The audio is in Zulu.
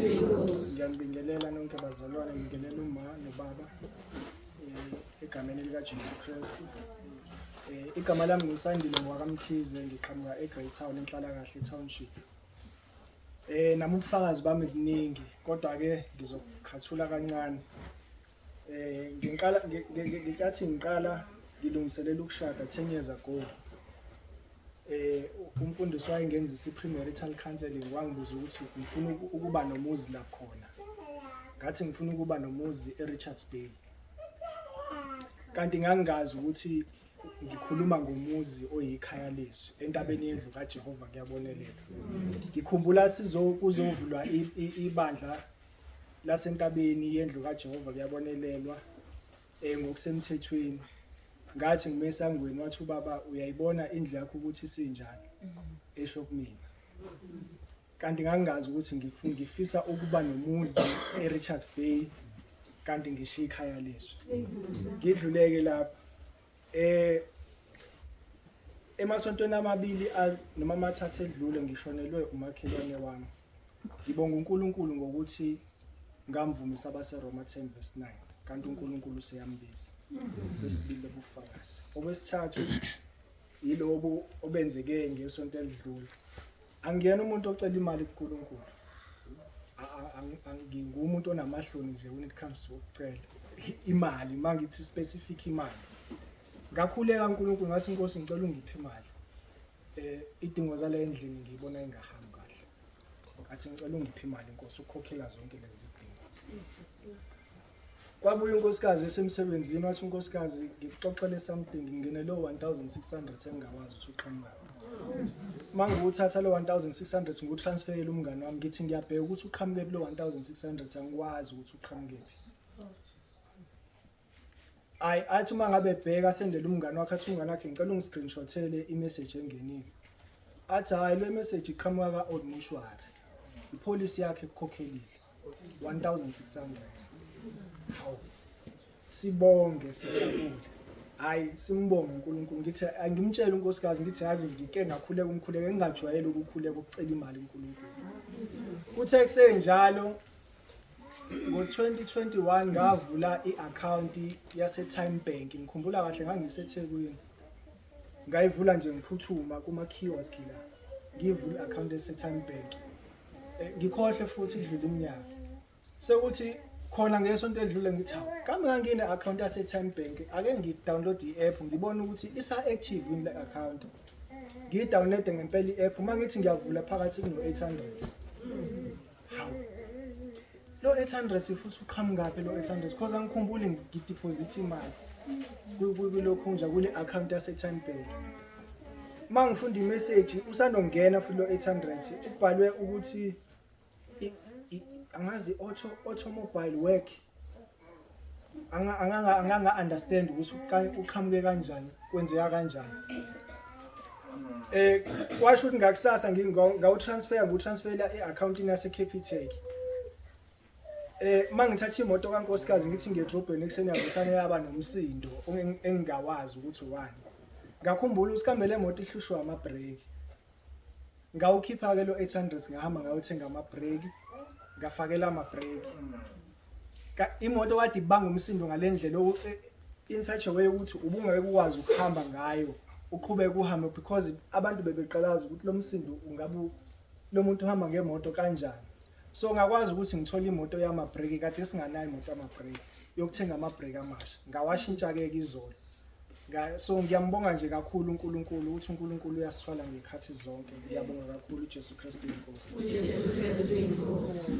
Ngiyanibingelela nonke bazalwane, ngibingelela uma nobaba egameni likaJesu Kristu. Igama lami nguSandile ngwakaMkhize, ngiqhamuka eGreytown eNhlalakahle Township. Nami ubufakazi bami buningi kodwa ke ngizokhathula kancane. Ngiqala ngenkathi ngiqala ngilungiselela ukushada 10 years ago. Umfundisi wayengenzisa i-premarital counseling, wangibuza ukuthi ngifuna ukuba nomuzi la khona. Ngathi ngifuna ukuba nomuzi eRichards Bay. Kanti ngangingazi ukuthi ngikhuluma ngomuzi oyikhaya lezwi entabeni yendlu kaJehova kuyabonelela. Ngikhumbula kuzovulwa ibandla lasentabeni yendlu kaJehova kuyabonelelwa ngokusemthethweni. Ngathi ngime esangweni, wathi ubaba, "Uyayibona indlu yakho ukuthi isinjani?" esho kumina. Kanti ngangingazi ukuthi ngifisa ukuba nomuzi eRichards Bay, kanti ngishiya ikhaya lezwi. Ngidluleke lapha. Emasontweni amabili noma amathathu edlule ngishonelwe umakhelwane wami. Ngibonga uNkulunkulu ngokuthi ngamvumisa abaseRoma 10 verse 9, kanti uNkulunkulu useyambiza. Besibili lobufakazi. Okwesithathu yilobu obenzeke ngesonto elidlule. Angiyena umuntu ocela imali kuNkulunkulu. Ngingumuntu onamahloni nje when it comes to ukucela imali, mangithi specific imali. Ngakhuleka uNkulunkulu, ngathi, "Inkosi, ngicela ungiphe imali. Idingo zale endlini ngiyibona ingahambi kahle." Ngathi, "Ngicela ungiphe imali, Inkosi, ukukhokhela zonke lezi dingo." Kwabuya unkosikazi esemsebenzini, wathi unkosikazi, "Ngikuxoxele something, ngingene lo 1600 engingawazi ukuthi uqhamukaphi." Uma ngiwuthatha lo 1600 ngiwutransferele umngane wami, ngithi ngiyabheka ukuthi uqhamukephi lo 1600, angikwazi ukuthi uqhamukephi. Ayi, athi uma ngabe ebheka asendele umngane wakhe, athi umngane wakhe, "Ngicela ungiscreenshothele imessage engenile." Athi, "Hhayi, le message iqhamuka ka-Old Mutual, ipholisi yakhe ekukhokhelile 1600." Hawu, sibonge, sijabule, hayi, simbonge uNkulunkulu. Ngithi angimtshele unkosikazi, ngithi, "Yazi, ngike ngakhuleka umkhuleko engingajwayele ukukhuleka, ukucela imali kuNkulunkulu." Kuthe kusenjalo, ngo-2021 ngavula i-akhawunti yase-Tyme Bank. Ngikhumbula kahle, ngangiseThekwini, ngayivula nje ngiphuthuma kuma-kiosk la, ngiyivula i-akhawunti yase-Tyme Bank. Ngikhohle futhi kudlula iminyaka. Sekuthi khona ngesonto edlule ngithi, "Hawu, kambe ngangine-akhawunti yase-Tyme Bank, ake ngi-download i-app ngibone ukuthi isa-active yini le account." Ngiyi-downloade ngempela i-app, uma ngithi ngiyavula phakathi kuno-800. Hawu, lo 800 futhi uqhamukaphi lo 800? Because angikhumbuli ngideposit imali kulokhu nje kule account yase-Tyme Bank. Uma ngifunda imessage usandongena futhi lo 800, ubhalwe ukuthi angazi automobile work. Anganga understand ukuthi uqhamuke kanjani, kwenzeka kanjani. Kwasho ukuthi ngakusasa ngawutransfer, ngiwutransfera e-accountini yase Capitec. Mangithatha imoto kankosikazi ngithi ngiyedrobheni ekuseni, yavesane yaba nomsindo engingawazi ukuthi wani. Ngakhumbula ukuthi kambe le moto ihlushwa ama-brake. Ngawukhipha-ke lo 800, ngahamba ngayothenga ama-brake, ngafakela ama-brake. Imoto kade ibanga umsindo ngale ndlela in such a way ukuthi ubungeke ukwazi ukuhamba ngayo, uqhubeke uhambe, because abantu bebeqalaza ukuthi lo msindo ungabe lo muntu uhamba ngemoto kanjani. So ngakwazi ukuthi ngithole imoto yama-brake, kade singanayo imoto yama-brake, yokuthenga ama-brake amasha. Ngawashintsha-ke izolo. So ngiyambonga nje kakhulu uNkulunkulu ukuthi uNkulunkulu uyasithwala ngekhathi zonke. Ngiyabonga kakhulu. UJesu Kristu inkosi. UJesu Kristu inkosi.